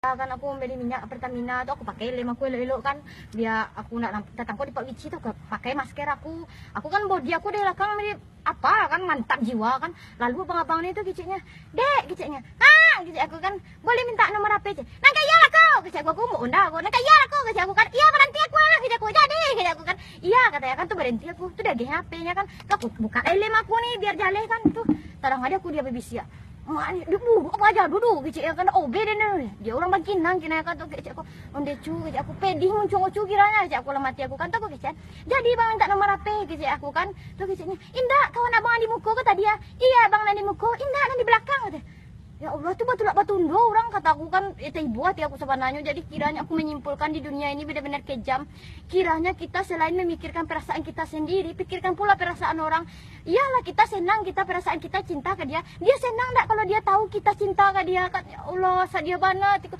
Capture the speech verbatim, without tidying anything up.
Kan aku mambali minyak Pertamina tu, aku pakai lem aku elok-elok kan. Bia aku nak nampak tatangkok di Pak Wici tu, aku pakai masker aku. Aku kan body aku dari balakang mirip apa kan, mantap jiwa kan. Lalu abang-abang ni tu keceknyo, "Dek," keceknyo. "Ha," kecek aku kan, "boleh minta nomor H P," kecek. "Nan kaya lah kau," kecek aku, "aku umur onda aku. Nan kaya lah kau," kecek aku kan. "Iyo, baranti aku lah," kecek aku. "Jadi," kecek aku kan. "Iyo," katonyo kan, tu baranti aku. Tu diagiahnyo H P-nyo kan. Tu aku buka lem aku ni biar jaleh kan. Tu tadanga dek aku dia babisiak. "Mak ni, duduk, duduk apa aja, duduk," kecek kan. "Oh, beda ni. Dia urang Bangkinang," kecek kan tu, kecek aku. "Onde cu," kecek aku. "Pedih muncuang ocu kiranyo," kecek aku dalam ati aku kan. Tu aku kecek. "Jadi bang minta nomor H P," kecek aku kan. Tu keceknyo, "Indak, kawan abang di muko ko tadi ah." "Iyo, abang nan di muko?" "Indak, nan di balakang," kata. Ya Allah, tu batulak batundo urang, kata aku kan. Eh, taibo ati aku sabananyo. Jadi kiranyo aku manyimpulkan di dunia ini benar-benar kejam. Kiranya kita selain memikirkan perasaan kita sendiri, pikirkan pula perasaan orang. Iyalah, kita senang, kita perasaan kita cinta ka dia. Dia senang ndak kalau dia tahu kita cinta ka dia kan? Ya Allah, sadiah bana atiku.